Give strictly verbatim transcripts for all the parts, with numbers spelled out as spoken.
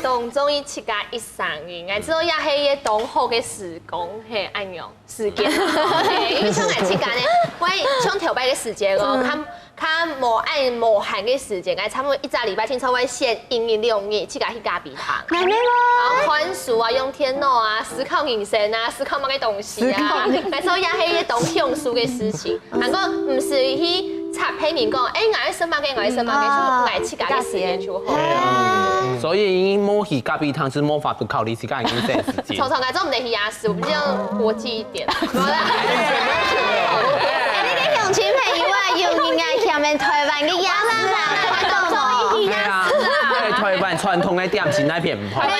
當中意自家一儕人，𠊎知道也係一个當好个時光，係恁樣時間。係，因為像𠊎自家呢，𠊎像頭擺个時間哦，較較無恁無閒个時間，𠊎差不多一隻禮拜，差不多會選一日兩日自家去咖啡廳。還沒有。然後看書啊，用電腦啊，思考人生啊，思考麼个東西啊。那時候也係一个當享受个事情。還過毋使去插別人講，哎，𠊎愛食麼个，𠊎愛食麼个，就𠊎自家个時間就好。所以無去咖啡廳係無法度考慮自家个人生事情。常常𠊎做毋得去夜市，我比較國際一點。好啦。哎，你个鄉親朋友啊，有人愛去台灣个夜市啊，看到無？對啊，在台灣傳統个點心那片毋好。台灣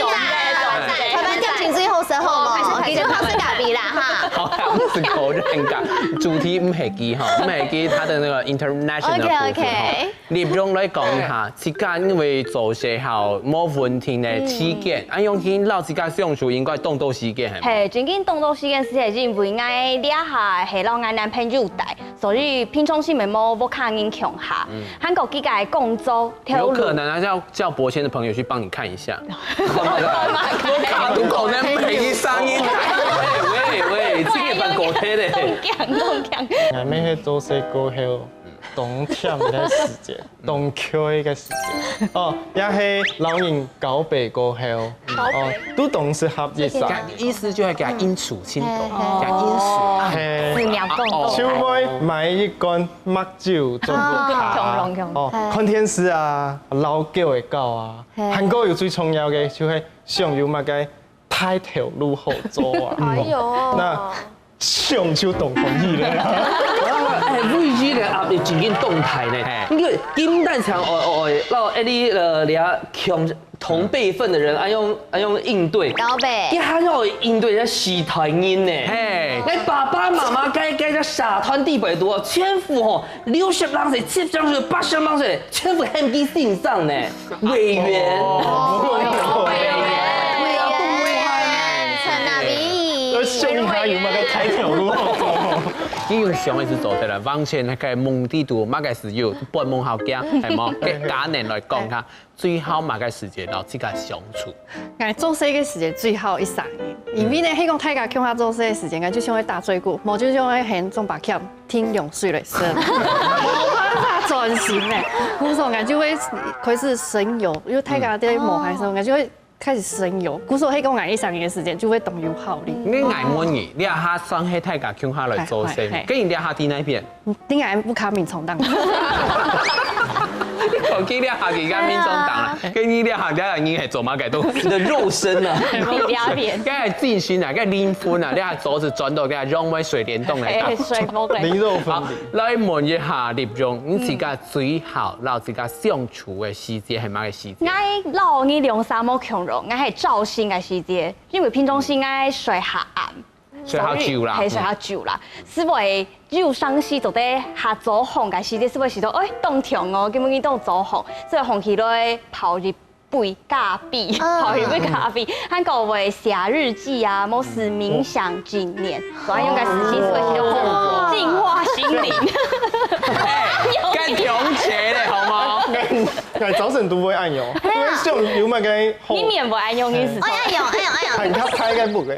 點心最好食好無？佢就好食咖啡啦哈。好，不是口令感，主題毋係佢哈，毋係佢他的那个international 部分哈。 立榮來講一下，自家因為做事好無穩定个時間，恁樣去摎自家相處應該當多時間係無？係，正經當多時間係因為𠊎這下係摎𠊎男朋友戴，所以平常時乜無屋下人共下，還過佢个工作頭路。有可能啊，叫叫博謙的朋友去幫你看一下。我卡都可能沒聲音。喂喂，這個蠻狗腿的。當強，當強。𠊎乜係做事過後，當忝个時節，當𤸁个時節。哦，也係摎人告白過後，哦，都當適合一儕。意思就係給他應酬，親口，給他應酬啊。係，就會買一罐麥酒做屋下，哦，看電視啊，摎狗仔搞啊，還過有最重要个就係想有麼个大頭路好做啊。哎喲，那想就當歡喜了。哎，V G个壓力真正當大呢。因為金蛋強，哦哦哦，到哎你呃，你啊，同同輩分的人，愛用愛用應對，高倍你還要應對人家西台人呢。嘿，那爸爸媽媽該該个社團地位多，全部吼，六十零歲、七十歲、八十零歲，全部喊佢先生呢，委員。陳那比要想一下有麼个大頭路好做。你用想个係做得啦，往前那個夢地圖，麼个係有半夢好驚，係無？給家人來講下，最好麼个時間摎自家相處。哎，做事个時間最好一儕人，因為呢，係講大家共下做事个時間，就像愛打嘴鼓，無就像愛喊中把劍，聽用水來生，無辦法專心呢。故所，𠊎就會開始神遊，因為大家在無閒時候，𠊎就會開始神遊。故所，係講𠊎一儕人个時間就會當有效率。你愛問你，你下算係大家共下來做事，係係係跟你這下在那邊。定然不卡民眾黨。你講佢這下佢跟民眾黨啦，跟你這下這下你係做麼个東西？你的肉身啊，你這邊，該係精神啊，該靈魂啊，你下早就轉到該用尾水簾洞來打哎，。睡目嘞。靈肉分好離。，來問一下立榮，你自家最好摎自家相處个時節係麼个時節？ 𠊎摎你兩儕無共樣，𠊎係朝晨个時節，因為平常時𠊎睡較暗，睡較久啦。係睡較久啦，係會有常時做得較早䟘个時節，係會想到，哎，當長哦，今晡日當早䟘，所以䟘起來泡一杯咖啡，啊泡一杯咖啡，還過會寫日記啊，無事冥想正念，所以用个時間係會想到淨化心靈。該強烈咧，好嗎？哎，早晨都會恁樣，因為想有麼个好你面不愛用意思哎。呀喲，哎呀哎呀，很較大个目个，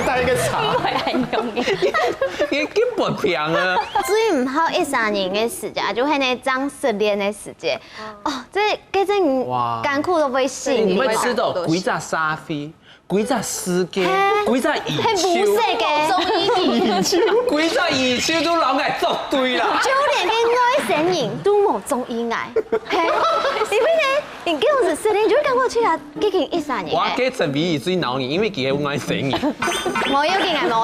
大个茶。會很容易。你根本平啊！最毋好一儕人个時節，就係呢，正失戀个時節。哦，這這陣哇艱苦到會死。你會知道幾隻社會、幾隻世界、幾隻宇很無色宙、个，幾隻宇宙都摎𠊎作對啦。就連个外星人都無中意𠊎。嘿，因為呢，你這樣子失戀，你就會感覺自家已經一儕人了。我該陳美儀最惱你，因為佢係外星人。無要緊啊，無誒。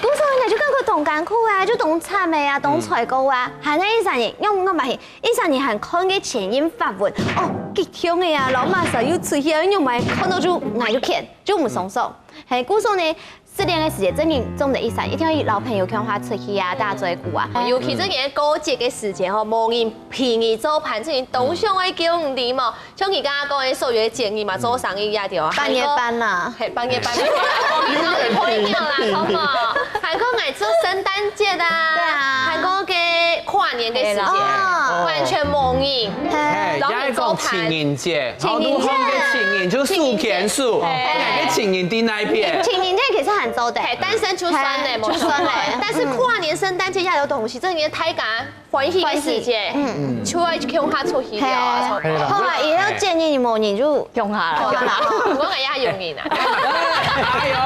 故所呢就感覺當艱苦啊，就當慘个啊，當衰過啊，還係一儕人，用我嘛係，一儕人還看个前因發文，哦，激動个啊，老馬上又出去啊，用嘛看到就𠊎就譴，就毋爽爽。嘿，故所呢，失戀个時節，真正做毋得一儕，一定要摎朋友共下出去啊，打嘴鼓啊。尤其這年過節个時節吼，無人陪你做伴，真正當想愛叫你嘛。 像你剛剛講个所有个建議嘛，做生意也對啊，半月班啦，嘿，半月班，可以啦，好不好？還過愛做聖誕節啊，對啊還過个跨年个時間，哦，完全無人。嘿，然後你也係講情人節，情人節好多个情人就手牽手，嘿哪个情人在那邊？情人節其實還做得，係單身就算了，嘿無所謂。但是跨年、聖誕節也有東西，這你大家歡喜个時節，嗯，就愛共下出去尞啊。好啊，以後建議你無人就用下了。我講人家有人啊，哎呦，阿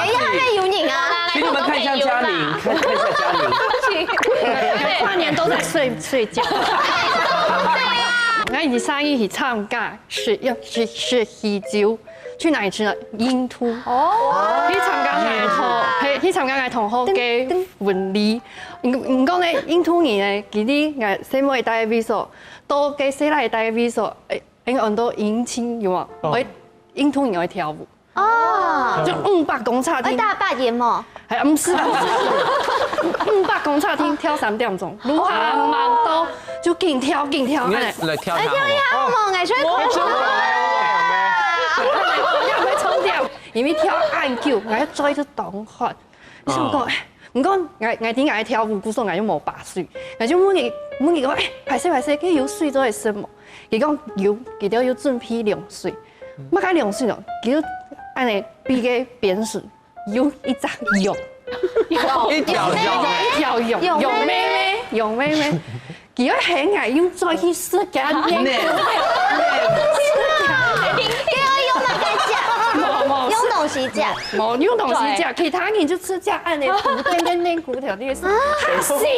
人家還沒有人啊。請你們看一下佳明，看看一下佳明。跨年都在睡睡觉。我以前生日去參加，是要是是喜酒，去哪裡吃呢？印度。哦，去參加𠊎个同，去去參加𠊎同學个婚禮。毋毋過呢，印度人呢，佢等𠊎細妹戴个位所，到个細倈戴个位所，誒，應該安到迎親有無？哦誒，印度人會跳舞。哦，就五百公尺定，會打八音哦。哎，毋係啦，毋係啦，五百公尺定跳三點鐘，如何忙到就緊跳緊跳，你哎，看來跳一下哎，跳一下好無？𠊎就會我也會衝掉，因為跳恁久，𠊎嘴就當渴。你想講，哎，毋過𠊎𠊎知𠊎跳舞，故所𠊎又無把水，𠊎就問佢問佢講，哎，歹勢歹勢，該有水做得食無？佢講有，佢兜有準備涼水，麼个涼水呢？佢就恁呢比个邊水， 有一隻羊，一條羊，一條羊，羊妹妹，羊妹妹，佢會喊𠊎用嘴去食佢个奶。對啊，用那個夾，用東西夾。無用東西夾，其他人就食夾恁呢，骨頭跟奶骨頭那個是，嚇死人！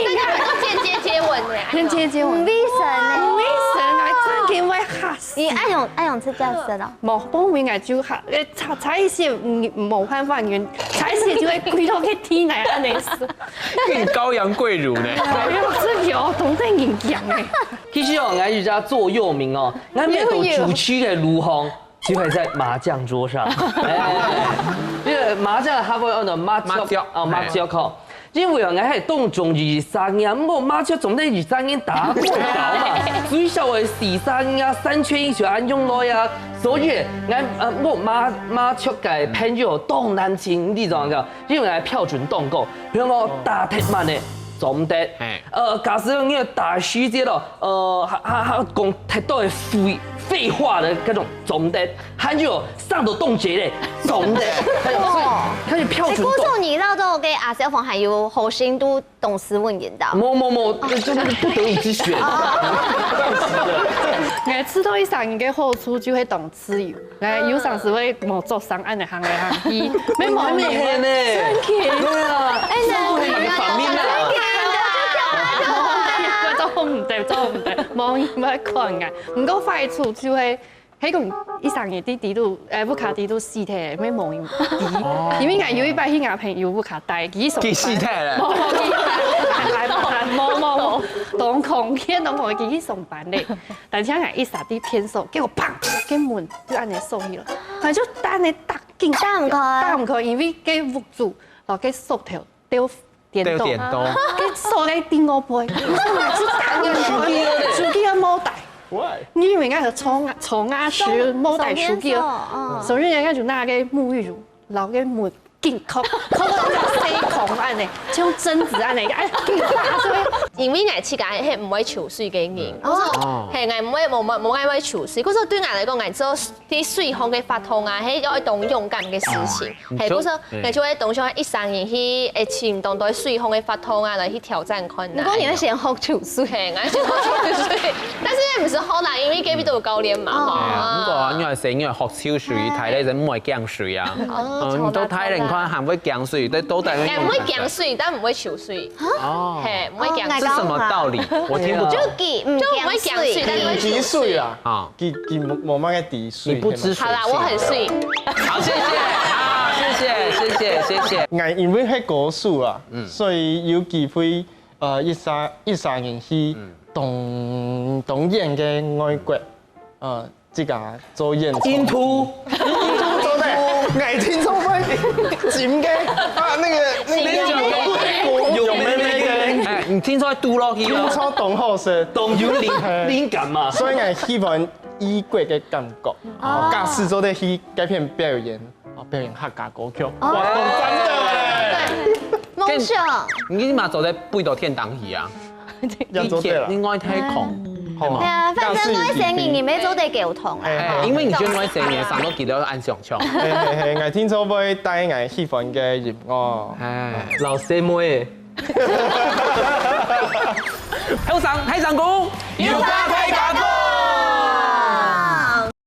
間接接吻呢。間接接吻，衛生呢。衛生啊，真的會嚇死。你愛用愛用這樣子咯。無，講明來就嚇，誒，差差一些，嗯，無辦法，原差一些就會跪到个地泥恁呢死。跟羔羊跪乳呢。哎呦，這有當得人講誒。其實哦，𠊎有隻座右銘哦，𠊎每到主持个路項，就會在麻將桌上。哎，因為麻將客話安到麻雀，麻雀哦，麻雀吼。因為哦，𠊎係當中意二三年，毋過麻雀總得二三年打過了嘛，最少會四三年啊，三缺一就恁樣來啊。所以，𠊎呃，我麻麻雀个朋友當難尋，你知道嗎？因為𠊎標準當高，比如講打忒慢个，總得。嘿呃，假使你打時間咯，呃，還還還講忒多个廢廢話个該種總得，還有上到當濟个總得，還有所以，還有標哎，準到。故所你到到个阿小鳳還有好心都懂斯文引導。無無無，這這不得已之選。𠊎知道一生人个好處就係當自由。𠊎有常時會無著衫恁呢行來行去，沒無很厲害呢。真的。對啊，哎，那這係哪個方面啊？做毋得，做毋得，無人會看𠊎。毋過壞處就係，係講一生人在底肚，誒，屋下底肚死忒，因為無人知。因為𠊎有一擺去𠊎朋友屋下戴，佢上班。佢死忒了。無，無，佢無，無，無，當空，佢當空，佢去上班咧。但是𠊎一下在便所，結果砰，个門就恁呢鎖去了，反正就等呢打緊打毋開。打毋開，因為个屋主，然後个鎖頭掉顛倒，掉顛倒。个鎖在頂高背，就打毋開，手機也無帶，因為𠊎坐坐啊時無帶手機，嗯。所以人家就拿个沐浴乳，然後个門緊扣，扣到細孔恁呢，像針子恁呢，哎，緊打出去。因為𠊎自家係毋會泅水个人，哦係，𠊎毋會無無無愛會泅水，故所對𠊎來講，𠊎做 在水項个活動啊，係愛當勇敢个事情。係，你就故所，𠊎就會當想一生人去，誒，尋當多水項个活動啊，來去挑戰看啊。不過你會先學泅水。係，𠊎就學泅水，但是也毋係好難，因為隔壁都有教練嘛，哦。吼。哎呀，不過啊，你愛先，你愛學泅水，大咧人毋會驚水啊。哦嗯，你都大人看還會驚水，都都大人誒，毋會驚水，但毋會泅水。哦，係，毋會驚水。是什麼道理？我聽不懂。就佢毋就毋會驚水，驚水。但是會泅水。佢水啊，啊，佢佢無無麼个知水。你不知水好啦，我很水。好，謝謝啊，謝謝謝謝謝謝。𠊎因為係歌手啊，所以有機會呃一三一三年去東東遠个外國，呃，自家做演出。印度，做得，𠊎聽說會真个啊，那個那個有妹妹个，哎，你聽說堵落去了？聽說當好食，當有靈靈感嘛。所以𠊎喜歡異國个感覺。哦，假使做得去該片表演，哦，表演客家歌曲，哇，當讚个。夢想。你嘛做得飛到天堂去啊？也做得啦。你愛太空，好，對啊，反正外星人你也做得溝通啦。哎，因為你就外星人，上到幾多安想像。嘿嘿嘿，𠊎聽說會帶𠊎喜歡个音樂。哎，老師妹，後生，大聲講，有話大家講。